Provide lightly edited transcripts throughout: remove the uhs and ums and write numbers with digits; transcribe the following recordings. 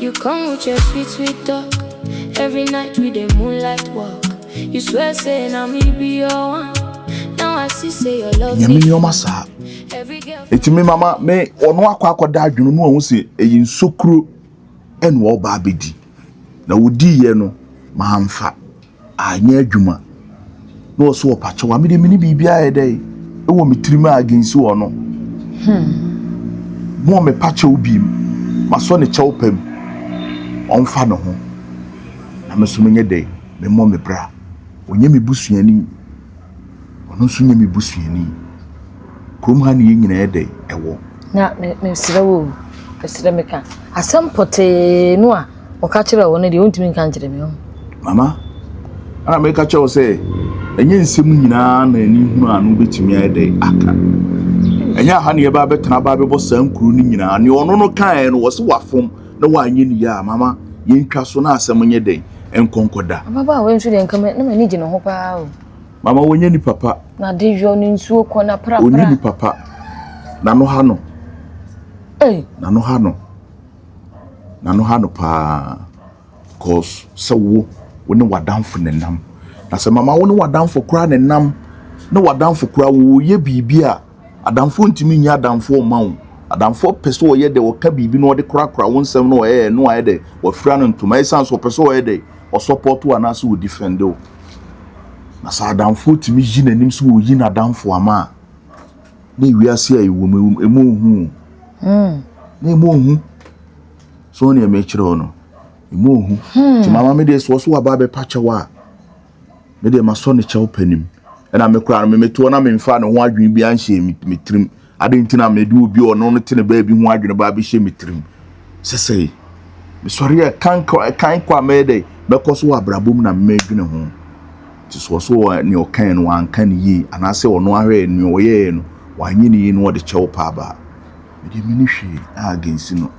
You come with your sweet, sweet talk. Every night we the moonlight walk. You swear say na me be your one. Now I see say your love Nyame me. nneɛma saa. Every girl Eti me mama me ɔno akɔ akɔda adwene no, ɔho sɛ ɛyɛ nsokuro ɛna ɔba abɛdi na wodiiɛ no mamfa anyɛ adwuma na ɔso ɔpakyɛw a mede mene biribiara yɛ dɛ ɛwɔ me tirim a against wɔ no mo a mepa kyɛw bi mu masɔ ne kyɛw pam, ɔmfa ne ho na me nso menyɛ dɛ memmɔ me bra. Ɔnyɛ me busuani, ɔno nso nyɛ me busuani. Kurom ha ne yɛn nyinaa yɛ dɛ ɛwɔ. Na mesrɛ wo o, mesrɛ, meka asɛm pɔtee no a ɔka kyerɛ wo no deɛ, wontumi nka nkyerɛ me ho. Mama, ana meka kyerɛ wo sɛ ɛnyɛ nsɛm nyinaa na ani hunu a no wobɛtumi ayɛ dɛ aka. Ɛnyɛ aha ne yɛba bɛtena ba bɛbɔ saa nkuro no nyinaa. Ne ɔno no kaeɛ no, wɔ se wafom na wanyɛ ne yie a, mama, yɛntwa so na asɛm nyɛ dɛn nkɔnkɔda. Ababaawa yi nso deɛ, nka na m'ani gye ne ho paa o. Mama, wɔnyɛ nipa pa. Na de yɔ ne nsuo kɔ na Ɔnyɛ prapra. nipa pa. N'ano ha no. Ei. N'ano ha no, n'ano ha no paa, cause sɛ wo ne w'adamfo ne nam na sɛ mama, wo ne w'adamfo koraa ne nam na w'adamfo koraa wɔyɛ biribi a, adamfo ntumi nyɛ adamfo ɔma wo. Adamfo pɛ sɛ ɔyɛ dɛ ɔka biribi na ɔde korakora wo nsɛm na ɔyɛ no ayɛ dɛ wafira no ntoma, ɛsiane sɛ ɔpɛ sɛ ɔyɛ dɛ ɔsupport wo anaasɛ ɔdefend wo. Na sɛ adamfo tumi yi n'anim sɛ ɔyi n'adamfo ama a, na ewiase a ɛwɔ mu emu ohu o, na emu ohu so. Nea mekyerɛ wo no, emu ohu. Nti mama, me deɛ sɛ ɔso waba abɛpa kyɛw a, me deɛ masɔ ne kyɛw panim. Ɛna me koraa no, me metoɔ na memfa ne ho adwene bi anhyɛ me tirim ade. Nti na mede obi a ɔno no te ne baabi ho adwene ba abɛhyɛ me tirim sɛsɛe. Mesɔre a kan kɔ kan kɔ a, mɛyɛ dɛ mɛkɔ so wɔ abrabɔ mu na mɛdwene ho. Nti sɛ ɔso wɔ nea ɔkae no wanka ne yie anaasɛ ɔno ahwɛ nea ɔyɛɛ no wanyɛ ne yie na ɔde kyɛw pa aba a, mede me ne hwee a against no.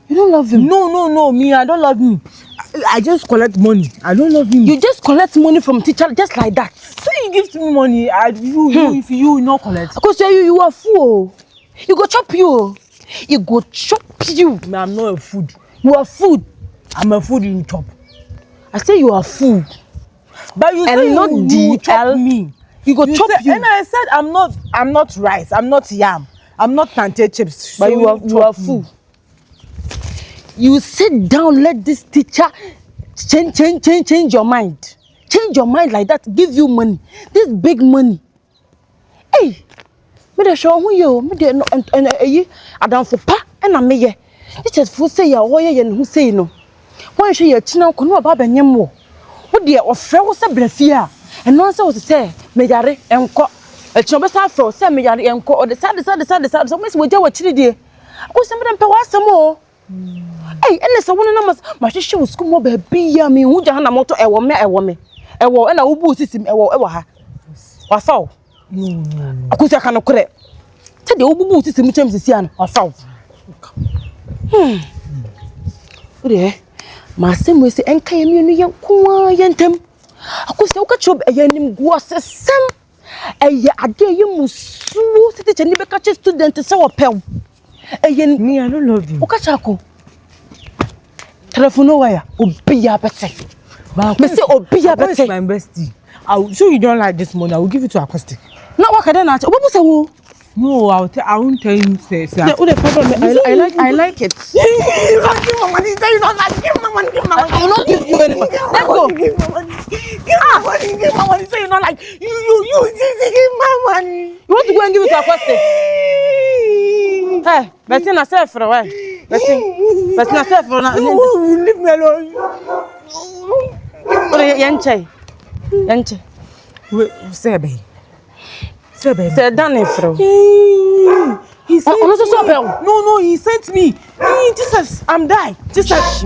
You don't love him? No, me, I don't love him. I just collect money. I don't love him. You just collect money from teacher just like that? Say you give me money. I you you if you not collect. Because you are fool. You go chop you. You go chop you. Me, I'm not a food. You are food. I'm a food you chop. I say you are food. But you And say not you, the you chop L. me. You go You chop say, you. And I said I'm not rice. I'm not yam. I'm not plantain chips. But So you are chop me. fool. You sit down, let this teacher change, change, change, change your mind. Change your mind like that. Give you money. This big money. Hey, me de hwɛ ho yie o. Me de no ɛn ɛyi adamfo pa ɛna meyɛ. Teachers fo sɛ yɛ a wɔyɛ yɛn ho sei no. Wɔnhwɛ yɛ akyi na nkɔ na ɔba abɛnyɛm wɔ. Wo deɛ, ɔfrɛ wo sɛ brɛ fie a, ɛno nso wɔ sɛ meyare ɛnkɔ. Akyi ɔbɛsan afrɛ wo sɛ meyare ɛnkɔ. Ɔde saa de saa de saa de saa de saa wɔsi wɔgya wɔ akyiri deɛ. Akosua, me de mpɛ w'asɛm o. Ei, ɛna sɛ wo nenam mahwehwɛ wo sukuu mu hɔ baabi a mehu gya ha na mɔtɔ ɛwɔ me, ɛwɔ me. Ɛwɔ ɛna wobu wo sisi ɛwɔ ɛwɔ ha. Wafa wo. Akosua, ka nokorɛ. Sɛdeɛ wobubu wo sisi mu kyɛm sisi ano, wafa wo. Wo deɛ, ma asɛm wei sɛ ɛnka yɛn mmienu yɛn nko ara yɛn ntam. Akosua, woka kyerɛ obi, ɛyɛ animguasɛsɛm. Ɛyɛ adeɛ a ɛyɛ musuo sɛ teacher ni bɛka kyerɛ student sɛ wɔpɛ wo. Ɛyɛ Me, I don't love you. Woka kyerɛ ako. Telephone no wire, obiara bɛte. But Me say obiara Akos is bɛte. my bestie. I will, so you don't like this money? I will give it to Acoustic. Na waka dɛ na akyɛ, wobɛbu sɛ wo. No, I will. I won't tell you. Say. Wo de problem, I like it. You don't give my money. Say you don't like. Give my money. Give my money. I will not give you any money. Let's go. Give my money. Give my money. Give my money. Say you don't like. You you you. Give my money. You want to go and give it to Acoustic? Hey, bɛsi na sɛ frɛ wɛ. Bɛsi. Bɛsi na sɛ frɛ na. You leave me alone. Wo de yɛn nkyɛn. Yɛn nkyɛn. Wait, say babe. Say babe. Sɛ dan ne frɛ wo. He sent Ɔno nso so ɔpɛ wo. No, he sent me. Hey, Jesus, I'm die. Jesus,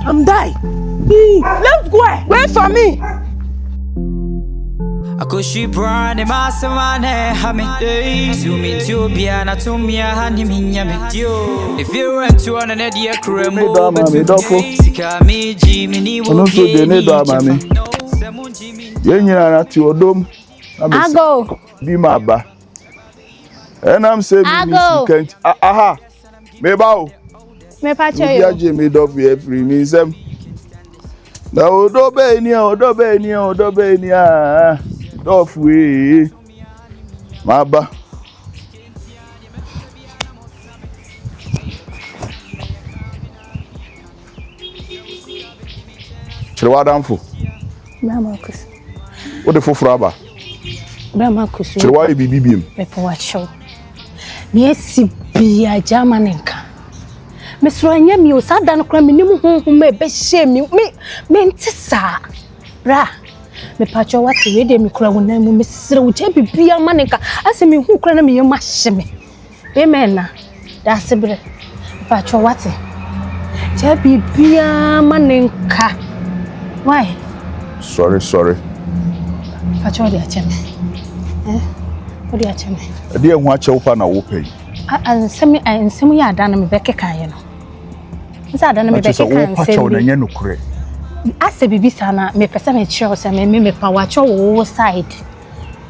I'm die. Hey, let's go. Wait for me. Akoshi brane masamane hame Sumi tubia na tumia hani minyame If you went to an edia Ne dɔ ama me, dɔfo. Sika mi ji mi ni wo Ɔno nso de ne dɔ ama me. Yɛn nyinaa te ɔdɔm na mesi Ago. bi ma ba ɛnam sɛ mi ni Ago. sika nti. Aha, meba o. Obi agye me dɔfo afiri me nsam. Na ɔdɔ bɛn ni a, ɔdɔ bɛn ni a, ɔdɔ bɛn ni a, dɔfo ee. Maba. Kyerɛ w'adamfo. Wode foforɔ aba. Kyerɛ w'ayɛ biribi biem. Mepɛ w'akyɛw. Nea asi biara gyaa ma ne nka. Mesrɛ ɛnyɛ me o, saa da no koraa menim honhom a ɛbɛhyɛɛ me me mente saa. Bra, mepakyɛw wate wei deɛ mekura wo nan mu mesrɛ wo gyaa biribiara ma ne nka. Asɛ mehu koraa na me yam ahye me. Amen na daase berɛ. Mepakyɛw wate. Gyaa biribiara ma ne nka. Why? Sɔre sɔre. Mepakyɛw wode akyɛ me. Eh? Wode akyɛ me. Ɛdeɛ ɛho akyɛw pa na wopɛ yi. Nsɛm nsɛm yi ada no mebɛkekaeɛ no. Nsɛ ada no mebɛkeka nsɛm bi. Na ɛnyɛ nokorɛ. Asɛ biribi saa na mepɛ sɛ mekyerɛ wo sɛ me mepa wakyɛw wɔ wo side.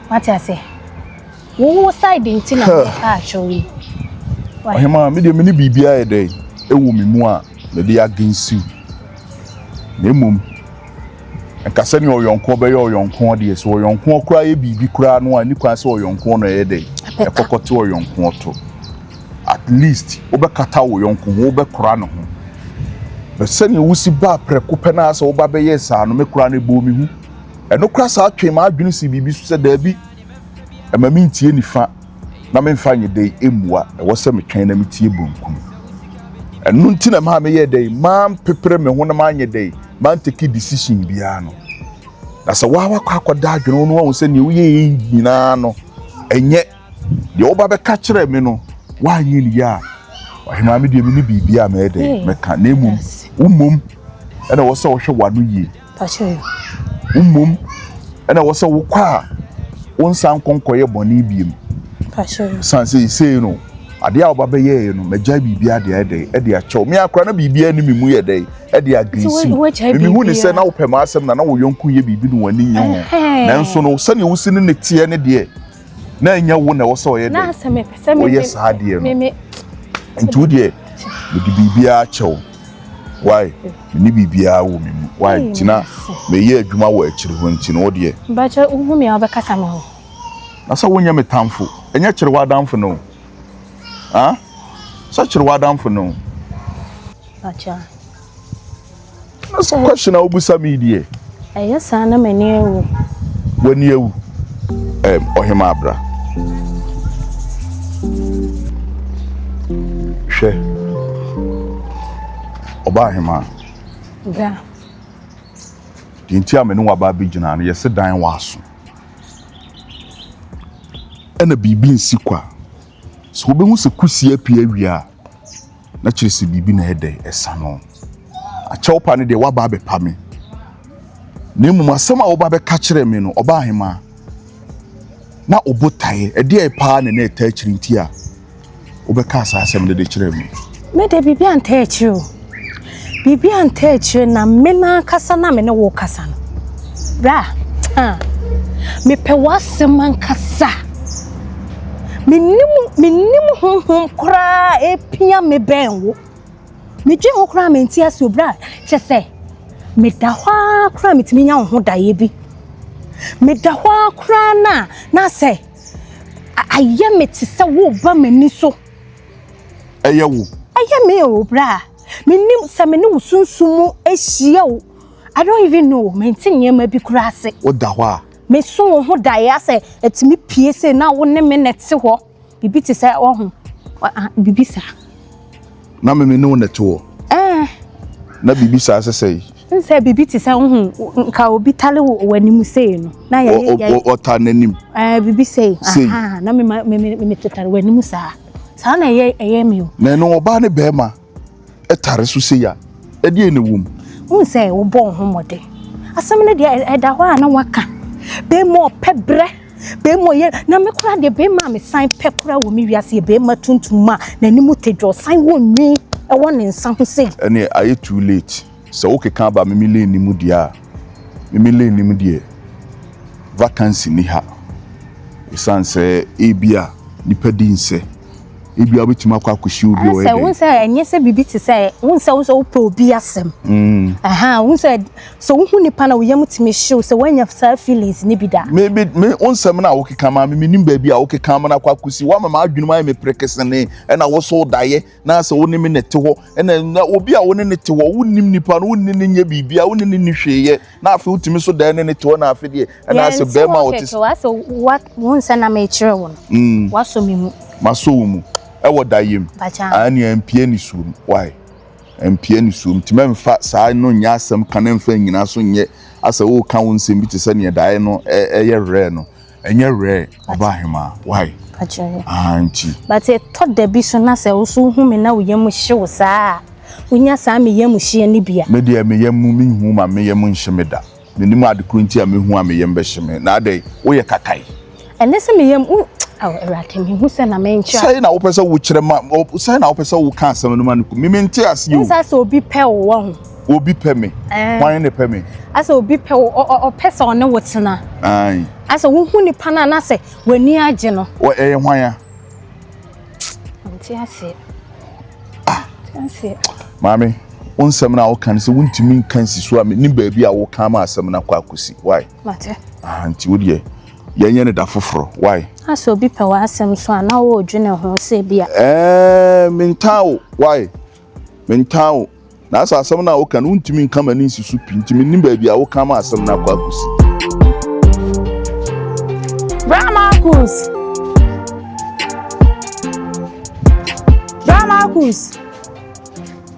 Wate ase? Wo wo side nti na mepa akyɛw yi. Ɔhemaa, me deɛ me ne biribiara yɛ dɛn ɛwɔ me mu a mede against you. Na mmom nka sɛnea ɔyɔnkoɔ bɛyɛ ɔyɔnkoɔ deɛ sɛ ɔyɔnkoɔ koraa yɛ biribi koraa no a ne kwan sɛ ɔyɔnkoɔ na ɛyɛ dɛn ɛkɔkɔte ɔyɔnkoɔ to. At least wobɛkata wo yɔnko ho, wobɛkora ne ho. But sɛnea wosi baa prɛko pɛ no a sɛ woba bɛyɛ saa no me koraa no ɛbɔɔ me hu. Ɛno koraa saa twee m'adwene si biribi so sɛ daabi ɛma mentie nifa na memfa nyɛ dɛn mmua, ɛwɔ sɛ metwɛn na metie bonkum. Ɛno nti na ɛmaa meyɛɛ dɛn, mampepere me ho na manyɛ dɛn, manteki decision biara no. Na sɛ woa wakɔ akɔda adwene wo no wahu sɛ nea woyɛ yi nyinaa no, ɛnyɛ deɛ woba bɛka kyerɛ me no, woanyɛ ne yie a, ɔhemaa me deɛ me ne biribi a mɛyɛ dɛn mɛka na mmom wo mmom ɛna ɛwɔ sɛ wohwɛ w'ano yie. Wo mmom na ɛwɔ sɛ wokɔ a wonsan nkɔ nkɔyɛ bɔne biem. San sɛ sei no, adeɛ a woba bɛyɛɛ no, magyae biribiara de ayɛ dɛn ɛde akyɛw. Me akora na biribiara ni me mu yɛ dɛn ɛde agensi. Mehu ne sɛ na wopɛ m'asɛm na na wo yɔnko yɛ biribi no w'ani nye ho. Nanso no, sɛnea wosi ne ne teɛ ne deɛ, na ɛnyɛ wo na ɛwɔ sɛ ɔyɛ dɛn woyɛ saa adeɛ no. Nti wo deɛ, mede biribiara kyɛw. Why? Menni biribiara wɔ me mu. Why? Nti na meyɛ adwuma wɔ akyiri hɔ nti no wo deɛ. Mpakyɛ wohu me a wobɛkasa me ho. Na sɛ wonyɛ me tamfo. Ɛnyɛ kyere w'adamfo no o. Ah? Sɛ kyere w'adamfo no o. Mpakyɛ. Na sɛ question a wobisa me yi deɛ. Ɛyɛ saa na m'ani awu. W'ani awu? Ɛm, ɔhemaa bra. Hwɛ, ɔbaa hemaa. Bra. Deɛ nti a me ne waba abɛgyina no, yɛse dan w'aso. Ɛna biribi nsi kwa. Sɛ wobɛhu sɛ kusie apue awie a, na kyerɛ sɛ biribi na ɛyɛ dɛ ɛsa no. Akyɛw pa no deɛ woaba abɛpa me. Na mmom asɛm a woba bɛka kyerɛ me no, ɔbaa hemaa, na wo botaeɛ, ɛdeɛ paa na na ɛtaa akyiri nti a wobɛkaa saa asɛm no de kyerɛɛ me? Me deɛ biribi antaa akyire o. Biribi antaa akyire na me n'ankasa na me ne wo kasa no. Bra, ah, mepɛ w'asɛm ankasa. Mennim, mennim honhom koraa epia me bɛn wo. Medwen ho koraa mente ase o bra, kyɛ sɛ meda hɔ ara koraa metumi nya wo ho daeɛ bi. Meda hɔ ara koraa na na sɛ ayɛ me te sɛ woreba m'ani so. Ɛyɛ wo? Ɛyɛ me o bra. Mennim sɛ me ne wo sunsum mu ahyia o. I don't even know. Mente nneɛma bi koraa ase. Woda hɔ a? Meso wo ho daeɛ asɛ ɛtumi pie sei na wo ne me na ɛte hɔ. Biribi te sɛ ɔho biribi saa. Na me me ne wo na ɛte hɔ. Ɛɛ. Na biribi saa sɛ sɛi. Nsɛ biribi te sɛ wohu nka obi tale wɔ w'anim sei no. Na yɛ yɛ ɔta n'anim. Ɛɛ biribi sei. Sei. Na me me me me tetare w'anim saa. Saa na ɛyɛ ɛyɛ mi o. Na ɛno ɔbaa ne bɛrima ɛtare so sei a ɛdeɛn na ɛwɔ mu? Wohu sɛ wobɔ wo ho mmɔden. Asɛm no deɛ ɛda hɔ a na waka. Bɛrima ɔpɛ brɛ. Bɛrima ɔyɛ na me koraa deɛ bɛrima a mesan pɛ koraa wɔ me wiase yɛ bɛrima tuntum a n'anim te dwo ɔsan wɔ nwi ɛwɔ ne nsa ho sei. Ɛneɛ ayɛ too late. Sɛ wokeka aba me me lane no mu deɛ a, me me lane no mu deɛ vacancy nni ha. Ɛsiane sɛ ebia nipa di nsɛ. Ebia wobɛtumi akɔ akɔhyia obi a ɔyɛ dɛn. Sɛ sɛ ɛnyɛ sɛ biribi te sɛ wo sɛ wo sɛ wopɛ obi asɛm. Mm. Aha, wo sɛ sɛ wohu nipa na wo yam tumi hyew sɛ woanya saa feelings ne bi da. Me me me wo nsɛm no a wokeka ma me menim baabi a wokeka ma no akɔ akɔsi. Woama m'adwene mu ayɛ me perekesene ɛna wo so wodaeɛ na sɛ wo ne me na ɛte hɔ ɛna na obi a wo ne ne te hɔ wonnim nipa no wonni ne nyɛ biribi a wonni ne ni hwee yɛ na afei wotumi so dan ne ne te hɔ na afei deɛ ɛna asɛ bɛrima a ɔte sɛ asɛ wa wo nsa na mekyerɛ wo no mm. wasɔ me mu masɔ wo mu ɛwɔ da yam ɛne ɛmpie ne suom why ɛmpie ne suom nti mɛmfa saa no nyɛ asɛm ka ne mfa nyina so nyɛ asɛ woka wo nsɛm bi te sɛ neɛ daeɛ no ɛyɛ rare no Ɛnyɛ rare ɔba ahemaa why? Ah nti. But ɛtɔ da bi so na sɛ wo so wohu me na wo yam hye wo saa a, wonya saa me yam hyeɛ no bi a. Me deɛ me yam mu menhu ma me yam nhye me da. Mennim ade koro nti a mehu a me yam bɛhye me. Na adɛn woyɛ kakae? Ɛnɛ sɛ me yam wo Ao Awurade mehu sɛ na menkyerɛ. Sɛn na wopɛ sɛ wokyerɛ ma sɛn na wopɛ sɛ woka asɛm no ma no ku me mente aseɛ o. Wohu sɛ asɛ obi pɛ wo wɔ ho. Obi pɛ me. Hwan ne pɛ me? Asɛ obi pɛ wo ɔpɛ sɛ ɔne wo tena. Ae. Asɛ wohu nipa no a na sɛ w'ani agye no. Wɔ ɛyɛ hwan a? Nte aseɛ. Ah. Nte aseɛ. Maame, wo nsɛm no a woka no sɛ wontumi nka nsi so a menim baabi a woka ama asɛm no akɔ akɔsi. Why? Mate. Ah, nti wo deɛ yɛnyɛ no da foforɔ. Why? Asɛ obi pɛ w'asɛm so a na wɔredwene ho sɛ bi a. Ɛɛ, mentaa wo. Why? Mentaa wo. Na asɛ asɛm no a woka no wontumi nka m'ani nsi so pi nti mennim baabi a woka ma asɛm no akɔ akɔsi. Bra Marcus! Bra Marcus!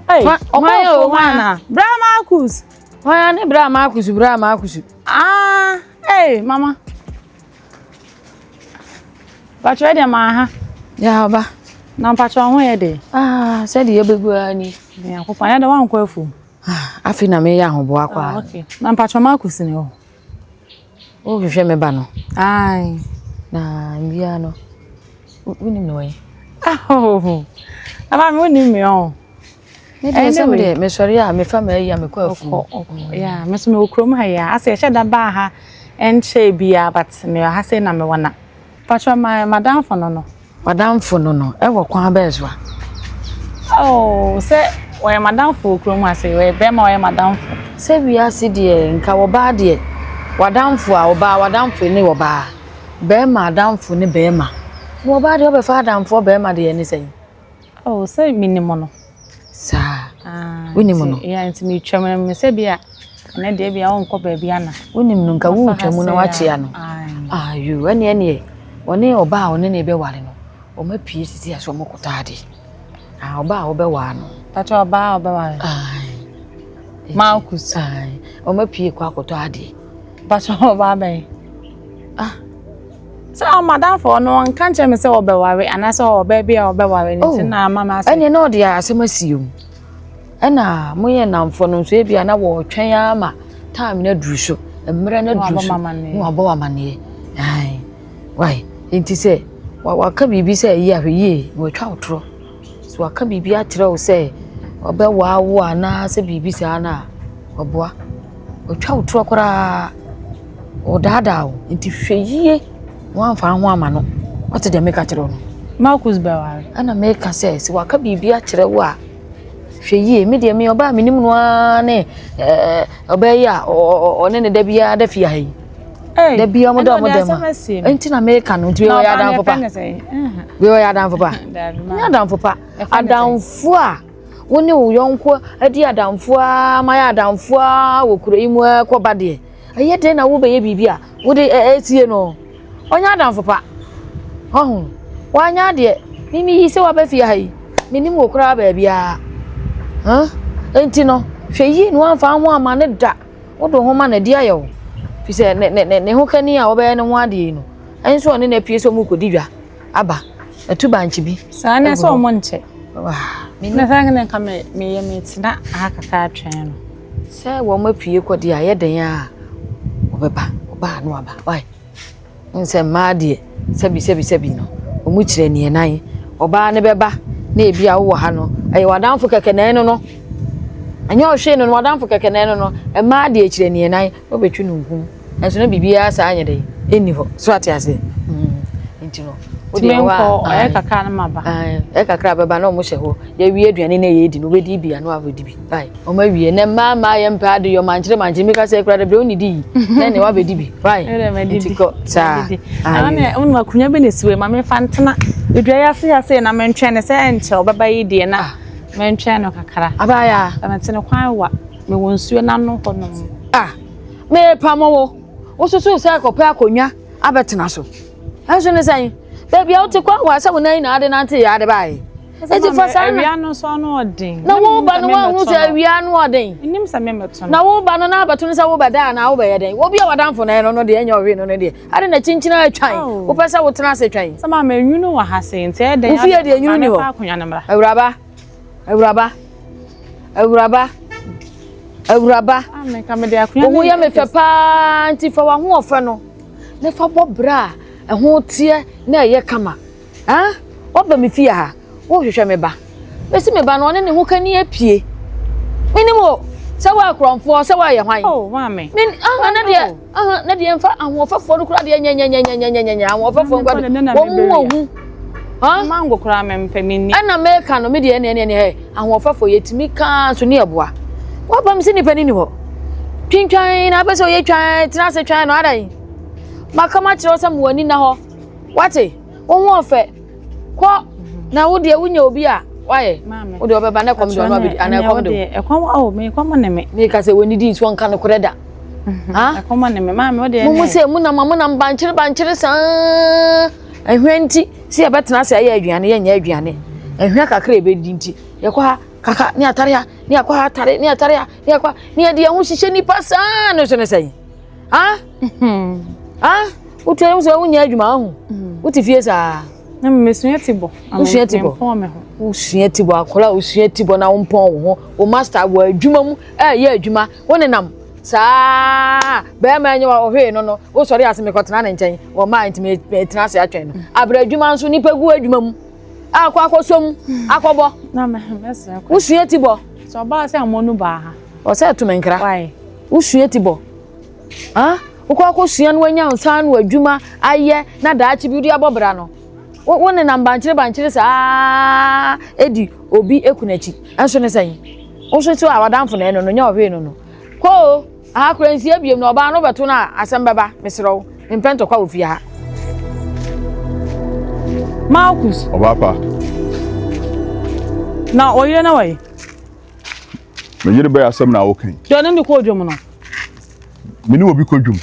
Hey, ɔkɔfo hwan Bra Marcus! Hwan ne Bra Marcus, Bra Marcus? Ah, hey, mama. Mpakyɛ deɛ maa ha. Ya ɔba. Na mpakyɛ ho yɛ de. Ah, sɛdeɛ yɛbɛgu ara ni. Nyankopɔn, ɛnɛ de wankɔ afuom. Ah, afei na meyɛ ahoboa kɔ a. Ah, okay. Na mpakyɛ Marcus ni hɔ. Wohwehwɛ me ba no. Ae. Na mbia no, wonim no wɔn. Ah, oh. Ama me wonim me ɔn. Me deɛ sɛ me deɛ mesɔre a mefa m'ayi a mekɔ afuom. Yeah, me so mewɔ kurom ha yi a asɛ yɛhyɛ da baa ha ɛnkyɛɛ biara but mewɔ ha sei na mewɔ na. Patro my madamfo no no. Madamfo no no ɛwɔ kwan bɛɛ so a? Oh, sɛ wɔyɛ madamfo wɔ kurom ha sei, wɔyɛ bɛrima ɔyɛ madamfo. Sɛ wiase deɛ nka ɔbaa deɛ wadamfo a ɔbaa wadamfo ne ɔbaa, bɛrima adamfo ne bɛrima. Na ɔbaa deɛ ɔbɛfa adamfoɔ bɛrima deɛ ne sɛn? Oh, sɛ menim no. Saa. Ah, Wonim no? Yeah, nti metwam na me sɛ bi a ɛnɛ deɛ bi a wonkɔ baabi ana. Wonim no nka wotwa mu na wakyea no. Ayo, ɛne ɛneɛ ɔne ɔbaa a ɔne ne bɛware no, wɔn apue sisi ase wɔn kɔtɔ ade. Ah, ɔbaa a wɔbɛware no. Pakyɛ ɔbaa a ɔbɛware. Ae. Marcus. Ae. Wɔn apue kɔ akɔtɔ adeɛ. Pakyɛ ɔbaa bɛn? Ah. Sɛ ɔmadamfo no ɔnka nkyerɛ me sɛ ɔbɛware anaasɛ ɔwɔ ɔbaa bi a ɔbɛware no nti oh, na ama m'asɛm. Ɛnneɛ na ɔde asɛm asi o. Ɛna moyɛ nnamfo no nso ebia na wɔretwɛn ara ma time no aduru so, mmerɛ no aduru so na wabɔ wo amaneɛ. Ae, wai, nti sɛ waka biribi sɛ ɛyi ahwɛ yie na watwa wo torɔ. Sɛ waka biribi akyerɛ wo sɛ ɔbɛwaa wo anaasɛ biribi saa no a, ɔboa. Ɔtwa wo torɔ koraa. Ɔdaadaa wo. Nti hwɛ yie na woamfa wo ho amma no. Woate deɛ meka kyerɛ wo no? Marcus bɛware. Ɛna meka sɛ, sɛ waka biribi akyerɛ wo a, hwɛ yie. Me deɛ meyɛ ɔbaa a menim no ara ne ɛɛ ɔbaa yi a ɔne ne da biara da fie ha yi. Da biara ɔmo da ɔmo dɛm a. Nti na meka no. Nti wei ɔyɛ adamfo pa. Wei ɔyɛ adamfo pa. Nyɛ adamfo pa. Adamfo a wo ne wo yɔnko adi adamfo ara ma yɛ adamfo ara wɔ kuro yi mu ara kɔba deɛ, ɛyɛ dɛn na wobɛyɛ biribi a wode ɛretie no? Ɔnyɛ adamfo pa. Ɔho, wanyɛ adeɛ. Mimi yi sɛ waba fie ha yi, menim wo koraa baabiara. Huh? Enti no, hwɛ yie na wamfa ho ama ne da. Wode wo ho ma no adi ayɛ wo. Fi sɛ ne ne ne ne ho kani a wɔbɛyɛ ne ho adeɛ yi no, ɛnso ɔne no apue sɛ wɔrekɔdi dwa. aba ɛtu bankye bi. Saa na ɛsɛ ɔmo nkyɛ. Na saa na nka me meyɛ metena ha kakra atwɛn no. Sɛ wɔn apue kɔ deɛ ayɛ den a wɔbɛba ɔbaa no aba why n sɛ mmaa deɛ sɛbi sɛbi sɛbi no wɔn kyerɛ neɛ nan ɔbaa no bɛba na ebi a wowɔ ha no ɛyɛ w'adamfo kɛkɛ na ɛno no ɛnyɛ ɔhwee no no w'adamfo kɛkɛ na ɛno no mmaa deɛ kyerɛ neɛ nan wɔbɛtwi no nkum. Nanso na biribiara saa nyɛ dɛn? Ɛnni hɔ. So ate aseɛ? Mm. Nti no, Wo deɛ hɔ a ɔyɛ kakra no ma ba. Ɛyɛ kakra bɛba na ɔmo hyɛ hɔ. Yɛwie aduane na yɛdi no wobɛdi bi a na wabɛdi bi. Bye. Ɔmo awie nɛ mmaa mmaa yɛ mpɛ ade yɔ mankyere mankyere mi ka sɛ ekura de bere onni di yi na ne wabɛdi bi. Bye. Nti kɔ saa. Ɛno ne wo nua akonnwa bi na esi hɔ yi ma me fa ntena dua yi ase ha sei na mentwɛn no sɛ ɛnkyɛ ɔbɛba yi deɛ na mentwɛn no kakra. Abaayaa. Mete no kwan wa mewɔ nsuo n'ano hɔ nom. Ah mepamo wo wosusu sɛ kɔpɛ akonnwa abɛtena so. Ɛnso ne sɛn? Baabi a wote kɔ wa sɛ wo nan nyinaa ade nante yɛ ade baeɛ. Eti fa saa na. Awia no nso ano ɔden. Na wo ba no woahu sɛ awia ano ɔden. Nim sɛ memmɛto no. Na wo ba no na abɛto no sɛ wobɛda anaa wobɛyɛ dɛn? Obi a wadamfo na ɛno no deɛ ɛnyɛ ɔhwee no no deɛ. Ade na kyinkyini atwan. Wopɛ sɛ wotena ase twɛn. Sɛ maame nwunu wɔ ha sei nti ɛyɛ dɛn. Wo fie deɛ nwunu ni hɔ. Awuraba. Awuraba. Awuraba. Awuraba. Wo ho yɛ me fɛ paa nti fa w'ahoɔfɛ no. na fa bɔ bra a ɛho teɛ na ɛyɛ kama. Ah, woaba me fie ha, wohwehwɛ me ba. Mesi me ba no, ɔne ne ho kani apue. Menim o, sɛ woyɛ korɔmfoɔ, sɛ woyɛ hwan. Oh, maame. Men, aha, na deɛ, aha, na deɛ mfa ahoɔfɛfoɔ no koraa deɛ nyɛnyɛnyɛnyɛnyɛnyɛ, ahoɔfɛfoɔ nkwa de, wɔn mu wɔ hu. Huh? Mango koraa mempɛ, menni. Ɛna meka no, me deɛ ɛne ɛne ɛne hɛ, ahoɔfɛfoɔ yɛtumi kaa nso ne ɛboa. Waba me sɛ nipa no ni hɔ. Twintwan na apɛ sɛ ɔyɛ twan, tena ase twan no, adan. Maka makyerɛ wo sɛ mo ani na hɔ. Wate? Wo ho ɔfɛ. Kɔ na wo deɛ wonya obi a wayɛ. Wo deɛ ɔbɛba na ɛkɔm de ɔno abɛdi anaa ɛkɔm de wo. Ɛkɔm o, me ɛkɔm ne me. Meka sɛ wɔn didi nsuo nka nokorɛ da. Ha? Ɛkɔm ne me. Maame wo deɛ. Mo mu sɛ mo nam mo nam bankyere bankyere saa. Ɛhwɛ nti sɛ yɛbɛtena ase ayɛ aduane yɛnyɛ aduane. Ɛhwɛ kakra yɛbɛdi nti yɛkɔ ha kaka ne atare ha ne akɔ ha atare ne atare ha ne akɔ ha ne yɛde yɛn ho hyehyɛ nipa saa no so ne sɛn. Ha? Ha? Wotu ayɛ sɛ wonyɛ adwuma ahu. Wote fie saa. Na mesua ti bɔ. Wosua ti bɔ. Wosua ti bɔ akɔla wosua ti bɔ na wompɔn wo ho. Wo master wɔ adwuma mu ɛyɛ adwuma wo nenam saa bɛrima ɛnyɛ wa ɔhwee no no wosɔre ase mekɔtena ne nkyɛn wɔ maa nti metena ase atwɛn no abrɛ adwuma nso nipa gu adwuma mu akɔ akɔsɔ mu akɔbɔ wosua ti bɔ sɛ ɔbaa sɛ mmɔ no baa ha ɔsɛ ɛto me nkra wosua ti bɔ ah wokɔ akɔsua no wanya nsa ano adwuma ayɛ na daakye bi wode abɔ bra no wo nenam bankyere bankyere saa edi obi ekunu akyi ɛnso ne sɛn wo nso so a wadamfo na ɛno no nyɛ ɔhwee no no kɔ o aha kora nsia biem na ɔbaa no bɛto no a asɛm bɛba mesrɛ wo mempɛ ntɔkwa wɔ fie ha Marcus. Ɔbaa pa. Na ɔyere na wɔyɛ. Me yere bɛyɛ asɛm na woka yi. Deɛ ɔne ne kɔ dwom no. Me ne obi kɔ dwom.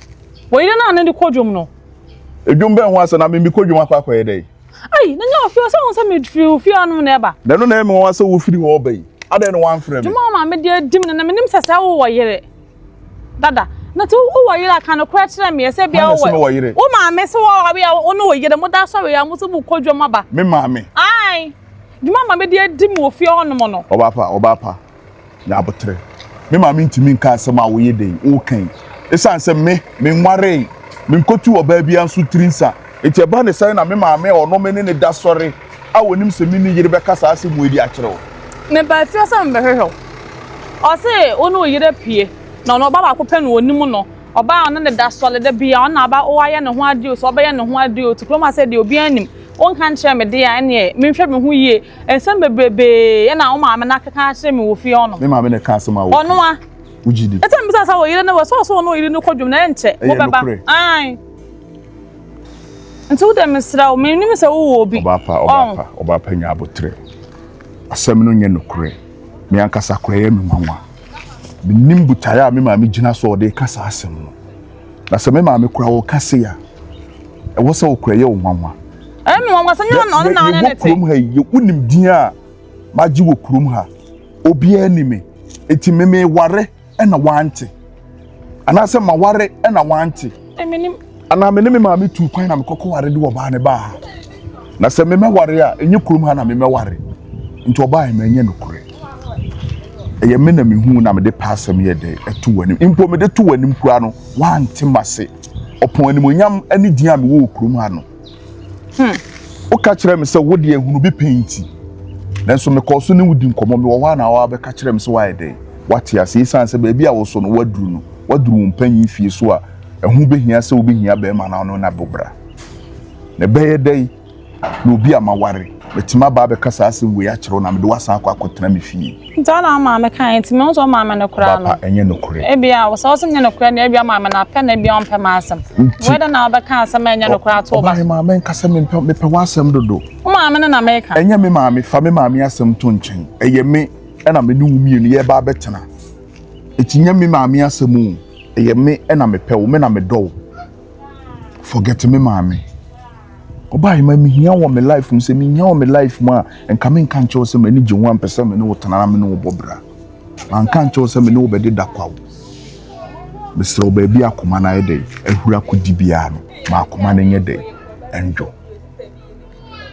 Ɔyere na ne de kɔ dwom no. Edwom bɛn ho asɛm na me me kɔ dwom akɔ akɔyɛ dɛ. Ayi, na nyɛ ofie sɛ wɔn sɛ me firi ofie anom na ɛba. Na ɛno na ɛyɛ me nwanwa sɛ wofiri hɔ ɔba yi. Adɛn na wɔamfrɛ me? Dwuma a maame de adi me no na menim sɛ sɛ wowɔ yere. Dada, na ti wowɔ yere a ka nokorɛ kyerɛ me sɛ bia wowɔ. Wo maame sɛ wɔware a wo ne wo yere mo da sɔre a mo sɛ mo kɔ dwom aba. Me maame. Ayi, dwuma a maame de adi me wɔ fie hɔnom no. Ɔbaa pa, ɔbaa pa. Nya aboterɛ. Me maame ntumi nka asɛm a woyɛ dɛn, woka yi. Esiane sɛ me, menwaree, menkɔtuu ɔbaa biara nso tiri nsa. Enti ɛba ne sɛn na me maame a ɔno me ne no da sɔre a ɔnim sɛ menni yere bɛka saa asɛm wei de akyerɛ wo? Mebaa fie sɛ mebɛhwehwɛ wo. Ɔse wo ne wo yere apue, na ɔno ɔbaa baako pɛ na ɔnim no. Ɔbaa a ɔne no da sɔre da biara, ɔno na aba wayɛ ne ho adeɛ o, sɛ ɔbɛyɛ ne ho adeɛ o, te kurom ha sɛ deɛ obiara nnim. Wonka nkyerɛ me deɛ a, ɛnneɛ menhwɛ me ho yie. Nsɛm bebrebee na wo maame no akeka akyerɛ me wɔ fie hɔnom. Me maame na ɛka asɛm a woka. Ɔno a. Wogye di. Ɛsɛ mbisa sɛ wo yere no wɔ sɛ ɔsɛ ɔne ɔyere no kɔ dwom na ɛnkyɛ wobɛba. Ɛyɛ nokorɛ. Ae. Nti wo deɛ mesrɛ wo menim sɛ wowɔ obi. Ɔbaa pa, ɔbaa pa, ɔbaa pa nya aboterɛ. Asɛm no nyɛ nokorɛ. Me ankasa koraa ɛyɛ me nwanwa. Mennim botaeɛ a me maame gyina so a ɔde reka saa asɛm no. Na sɛ me maame koraa ɔka sei a, ɛwɔ sɛ wo koraa ɛyɛ wo nwanwa. Ɛyɛ me nwanwa sɛ nyɛ ɔno na ɔne ne te. Yɛwɔ kurom ha yi, wonim din a magye wɔ kurom ha. Obiara ni me. Eti me meware ɛna wante. Anaasɛ maware ɛna wante. Anaa me ne me maame tuu kwan na mekɔkɔ ware de ɔbaa ne baa ha. Na sɛ memɛware a, ɛnyɛ kurom ha na memɛware. Nti ɔbaa yi manyɛ nokorɛ. Ɛyɛ me na mehu na mede pɛ asɛm yɛ dɛ ɛto w'anim. Mpo mede to w'anim koraa no, wante m'ase. Ɔpɔn animuonyam ne din a mewɔ wɔ kurom ha no. Hmm. Woka kyerɛ me sɛ wo deɛ hunu bi pɛn nti. Nanso mekɔɔ so ne wo di nkɔmmɔ. Mewɔ hɔ a na wabɛka kyerɛ me sɛ woayɛ dɛn? Woate ase. Esiane sɛ baabi a wo so no woaduru no, woaduru wo mpanyin fie so a ɛho behia sɛ wobehia barima na ɔne no abɔ bra. Na ɛbɛyɛ dɛn? Na obi a maware, matumi aba abɛka saa asɛm wei akyerɛ wo na mede wo asan akɔ akɔtena me fie. Nti ɔna wo maame kae nti mehu sɛ wo maame no koraa no. Ɔba pa, ɛnyɛ nokorɛ. Ebia sɛ wo sɛ nyɛ nokorɛ deɛ ebia maame no apɛ na ebia ɔmpɛ m'asɛm. Wei dɛn na wobɛka asɛm a ɛnyɛ nokorɛ ato wo ba so. Ɔbaa maame nka sɛ mempɛ mepɛ w'asɛm dodo. Wo maame no na meka. Ɛnyɛ me maame, fa me maame asɛm to nkyɛn. Ɛyɛ me ɛna me ne wo mmienu yɛreba abɛtena. Eti nyɛ me maame asɛm o. Ɛyɛ me ɛna mepɛ wo, me na medɔ wo. Forget me maame. Ɔbaa yi ma mehia wɔ me life mu sɛ mehia wɔ me life mu a nka menka nkyerɛ wo sɛ m'ani gye ho a mpɛ sɛ me ne wo tena na me ne wo bɔ bra. Manka nkyerɛ wo sɛ me ne wo bɛde da kwa o. Mesrɛ wo baabi akoma no ayɛ dɛ ahuri akɔdi biara no ma akoma no nyɛ dɛ ɛndwo.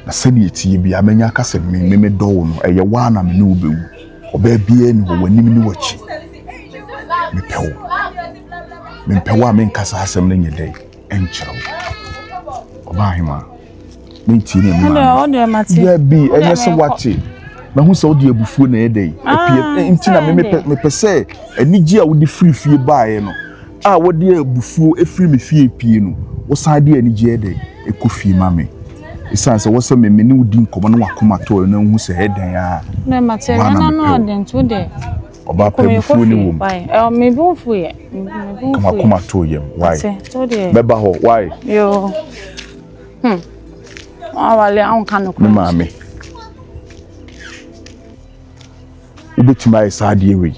Na sɛdeɛ ɛteɛ biara mɛnya aka sɛ me me medɔ wo no ɛyɛ wo ara na me ne wo bɛwu. Ɔbaa biara ni hɔ w'anim ne w'akyi. Mepɛ wo. Mempɛ wo a menka saa asɛm no nyɛ dɛ. ɛnkyerɛ wo. Ɔbaa ahema, mentie nea me maame. Dabi, ɛnyɛ sɛ wate. Mahu sɛ wode abufuo na ɛyɛ dɛ. Apie ah, nti na me mepɛ sɛ anigye a wode firi fie baeɛ no a wode abufuo firi me fie pie no, wosan de anigye yɛ dɛ ɛkɔ fie ma me. Ɛsiane sɛ wɔ sɛ me me ne wo di nkɔmmɔ na wakoma tɔ na wohu sɛ ɛdɛn a. Wa na mepɛ wo. Ɔbaa pa abufuo ne wom. Ka makoma too yam. Why? Mɛba hɔ. Why? Yo. Hmm. Awale anka no Me maame. Wobɛtumi ayɛ saa adeɛ wei.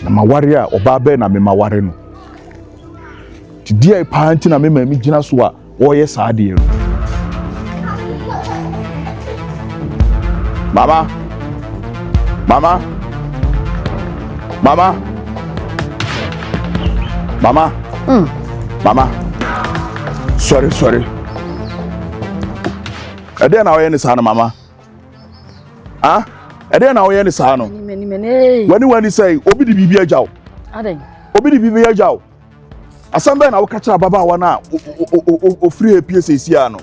Na maware a ɔbaa bɛɛ na memaware no. Nti deɛ paa nti na me maame gyina so a wɔreyɛ saa adeɛ no. Mama, mama, mama, mama, mm. mama, sɔre sɔre. Ɛdeɛ na ɔyɛ ne saa no mama. Ah, ɛdeɛ na ɔyɛ ne saa no. Wani wani sɛ obi de biribi agya wo. Obi de biribi agya wo. Asɛm bɛn na woka kyerɛ ababaawa no a ofiri ha pie seesia no?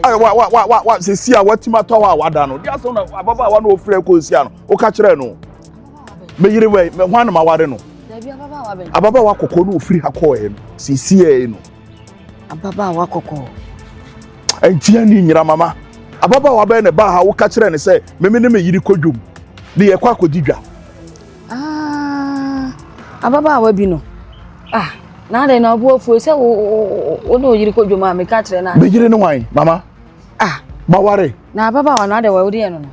Wa wa wa wa wa seesia watumi atɔ hɔ a wada no. Deɛ asɛm na ababaawa no ofiri ha kɔ seesia no woka kyerɛ no? Me yere wɛ me hwan na ma ware no? Ababaawa kɔkɔɔ no ofiri ha kɔɔ no seesia no. Ababaawa kɔkɔɔ. Ntia ni nyina mama. Ababaawa bɛn na ɛbaa ha woka kyerɛ no sɛ meme ne me yere kɔ dwom ne yɛkɔ akɔdi dwa. Ah, ababaawa bi no. Ah, na adɛn na ɔbo afuo sɛ wo wo ne oyere kɔ dwom a meka kyerɛ no. Me yere ne wan, mama? Ah. Maware. Na ababaawa no adɛn wɔ deɛ no no?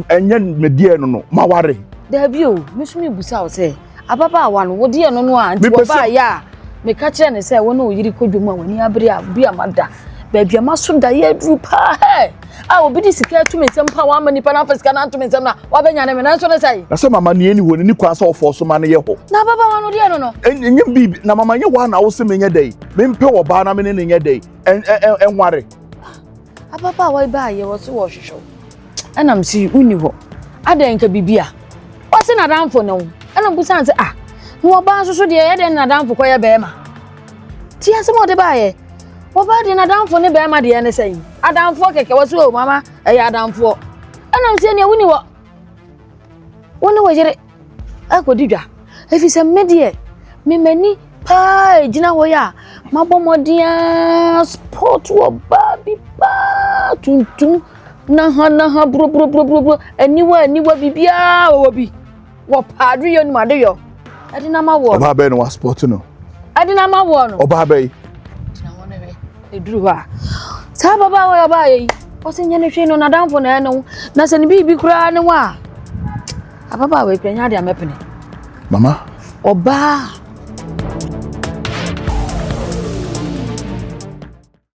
Ɛnyɛ me deɛ no no, maware. Daabi o, me so mebusa wo sɛ ababaawa no wo deɛ no no a nti wɔbaa yɛ a meka kyerɛ no sɛ wo ne oyere kɔ dwom a w'ani abere a bi a mada baabi a maso da yɛ aduru paa hɛ. a obi de sika ato me nsam pa wama nipa no afa sika no anto me nsam na wabɛnyane me nanso ne sɛe. Na sɛ mama nea ɛni hɔ no ni kwan sɛ ɔfɔɔ so ma no yɛ hɔ. Na ababaawa no deɛ no no. Ɛnyɛ biribi na mama nyɛ hɔ a na wo se menyɛ dɛn mempɛ ɔbaa na me ne no nyɛ dɛn ɛnware. Ababaawa yi baayɛ wɔ so wɔhwehwɛ wo ɛna mese wonni hɔ adɛn nka biribi a wɔse n'adamfo ne wo ɛna mbusa sɛ ah na ɔbaa nso so deɛ ɛyɛ dɛn na n'adamfo kɔyɛ bɛrima ti asɛm a ɔde baayɛ Wɔbaa deɛ n'adamfo ne bɛrima deɛ ne sɛn? Adamfoɔ kɛkɛ wɔ so o mama ɛyɛ adamfoɔ. Ɛnam sɛ nea woni hɔ wo ne wo yere akɔdi dwa. Ɛfiri sɛ me deɛ me m'ani paa ɛgyina hɔ yi a mabɔ mmɔden ara sport wɔ baa bi paa tuntum naha naha buroburoburoburoburo aniwa aniwa biribiara wɔ bi. Wɔpɛ adeyɔ nim adeyɔ. Ɛde na ma woɔ no. Ɔbaa bɛyɛ na waspɔt no. Ɛde na ma woɔ no. Ɔbaa bɛyɛ. Gyina hɔ no hwɛ. Ɛduru hɔ a. Saa ababaawa yi ɔbaa yɛ yi. Ɔsɛ nyɛ ne hwee no n'adamfo na ɛne wo. Na sɛ ne biribi koraa ne wo a. Ababaawa yi kura nyɛ adeɛ a mɛpene. Mama. Ɔbaa.